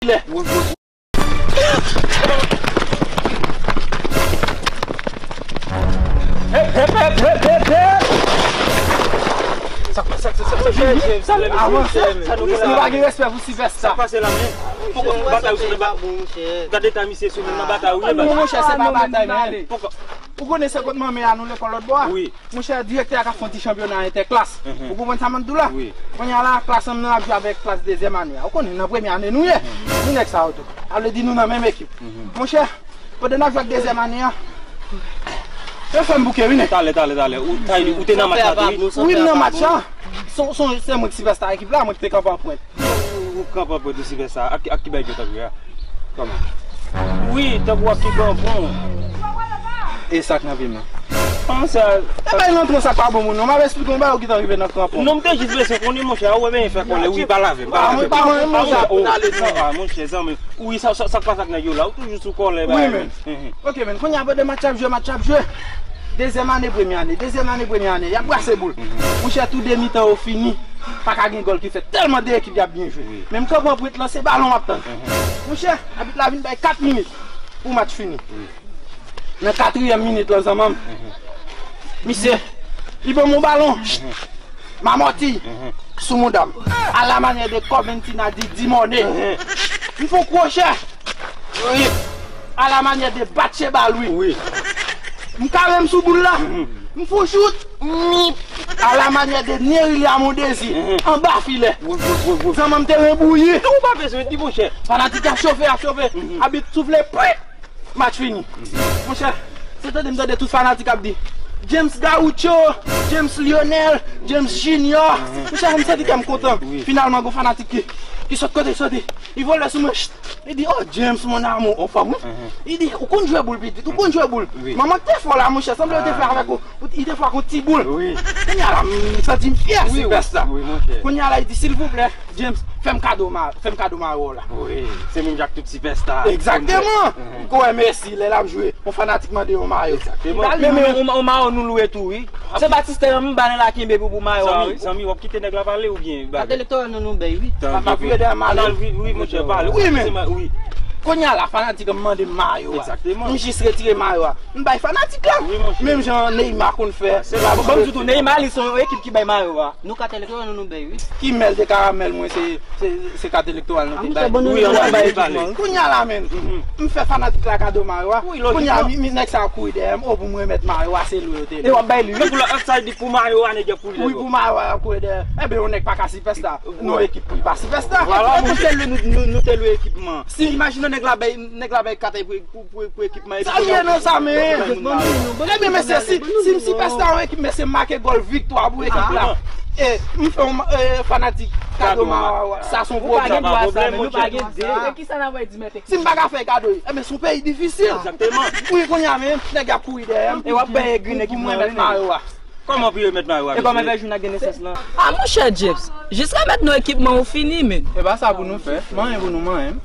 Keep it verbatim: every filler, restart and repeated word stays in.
Hep, hep, hep, hep, hep, hep! Sa, sa, sa, sa, sa, James, sa, James, avanse. Sa nou pa gen respè pou Sylvester. Sa pase la, men? Poko batay ou sou nan ba-, gade ta misye sou nan batay ou ye, baz. Monchè, se pa batay, men. Poko. Ou konnen se kot manmi a nou lekòl lòt bò a? Wi. Monchè, direktè a ka fè yon ti chanpyona entèklas. Mhm. Ou konprann sa m ap di w la? Wi. Kounye a la, klas an m nan ap jwe avèk klas dezyèm ane a. Ou konnen, nan premye ane nou ye. Mhm. Nou nèg sa yo tou. A vle di nou nan menm ekip. Mhm. Monchè, pandan n ap jwe ak dezyèm ane a, yo fè m bouke, wi, nèg. Talè, talè, talè. Ou, ou te nan match la tou, wi? Wi, m nan match la. Se, se, se mwen ki sipèsta ekip la, mwen ki te kanpe an pwent. Ou, ou kanpe an pwent, ou sipèsta. Ak, ak ki bagay yo t ap jwe a? Kòman? Wi, tankou ak ki kanpon. E sa k nan pye m nan? Kòman sa? E bay nan tron sa pa bon moun, non. M ap esplike yon bagay ou gentan rive nan kanpon. Non, m te jis bezwen konnen, monchè, ou wè men fè kòlè, wi, pale avè m, pale avè m. Pa mwen, pa mwen, monchè. Ah, monchè, zanmi. Wi, sa, sa, sa k pase ak nèg yo la? Ou toujou sou kòlè, wi, men. Mhm. Ok, men, kounye a, pandan match ap jwe, match ap jwe. Dezyèm ane, premye ane, dezyèm ane, premye ane, y ap brase boul. Mhm. Monchè, tou de mitan yo fini. Pa ka gen gòl ki fèt. Tèlman de ekip y ap byen jwe. Wi. Men m kanpe an pwent, lanse balon, m ap tann. Mhm. Monchè, abit la vin bay kat minit pou match fini. Wi. Nan katriyèm minit lan, zanmanm, mhm, misye, li ban m yon balon. Mhm. M amòti, mhm, sou mouda m. A la manyè de Corventina di, di mòne. Mhm. M fè yon kwochè. Wi. A la manyè de Batcheba Louis. Wi. M kare m sou boul la. Mhm. M fè yon chout. A la manyè de Nerilia Mondésir. Mhm. Anba filè. Wi, wi, wi, wi. Zanmanm te rebouyi. Ou pa bezwen di, monchè. Fanatik ap chofe, ap chofe. Mhm. Abit soufle, pwit! Match fini. Monchè, se tande m tande tout fanatik ap di, James Gaucho, James Lionel, James Junior. Monchè, m santi kè m kontan. Wi. Finalman, gon fanatik ki, ki sot kote l soti. Li vole sou mwen, chit. Li di, "Oh, James, mon amour, ou fò, wi." Mhm. Li di, "Ou konn jwe boul, pitit, ou konn jwe boul." Wi. Manman te fò la, monchè, sanble yo te fè avèk ou, ou, li te fè ak yon ti boul. Wi. Kounye a la, m santi m fyè, wi, wi, sipèsta. Wi, monchè. Kounye a la, li di, "Silvouplè, James, fè m kado ma-, fè m kado mayo w la." Wi, se menm jan ak tout sipèsta. Egzakteman. Mhm. Ou konn wè Messi, lè l ap jwe, yon fanatik mande yon mayo. Egzakteman. Men, men, yon, yon mayo nou lwe tou, wi. Se Batistè an, m ba nèg la kenbe pou, pou mayo, wi. Zanmi, w ap kite nèg la pale oubyen bagay? Kat elektoral nou, nou bay, wi. Papa, vire dèyè m ale. Wi, wi, monchè, pale. Wi, men. Wi. Kounye a la, fanatik an mande m mayo a. Egzakteman. M jis retire mayo a. M bay fanatik la. Wi, monchè. Menm jan Neymar konn fè. Ban m di w tou, Neymar, li se yon ekip ki bay mayo a. Nou kat elektoral nou, nou bay, wi. Ki mèl de karamèl mwen, se, se, se kat elektoral nou te bay. Wi, ann al bay, pale. Kounye a la, men, m fè fanatik la kado mayo a. Wi, lojikman. Kounye a, mi, mi, nèg sa ap kouri dèyè m, o, pou m remèt mayo a, se lwe yo te lwe. E w ap bay li, wi. Tankou lòt sa di pou mayo a, nèg yo ap kouri dèyè yo. Wi, pou mayo a, ap kouri dèyè. Enben, yon nèg pa ka sipèsta. Non, ekip pou li pa sipèsta. Vwala, monchè. Kote l lwe, nou, nou, nou te lwe ekipman. Si, imajine nèg la bay, nèg la bay kat pou, pou, pou ekipman. Sa l ye nan sa, men. Ebyen, mesye, si, si m sipèsta yon ekip, mesye, m make gòl viktwa pou ekip la. E, m fè yon, e, fanatik kado mayo a. Sa se yon pwoblèm. Nou pa gen dwa sa, men nou pa gen de. E kisa n ap di, mèt ekip? Si m pa ka fè kado, ebyen, se yon peyi difisil. Egzakteman. Wi, kounye a, men, nèg ap kouri dèyè m. E w ap bay egri nèg pou mwen remèt mayo a. Kòman pou yo remèt mayo a, mesye? E kòman fè jou n a gen nesans lan? A, monchè James, jis remèt nou ekipman ou fini, men. E pa sa pou nou fè. Manyen pou nou manyen.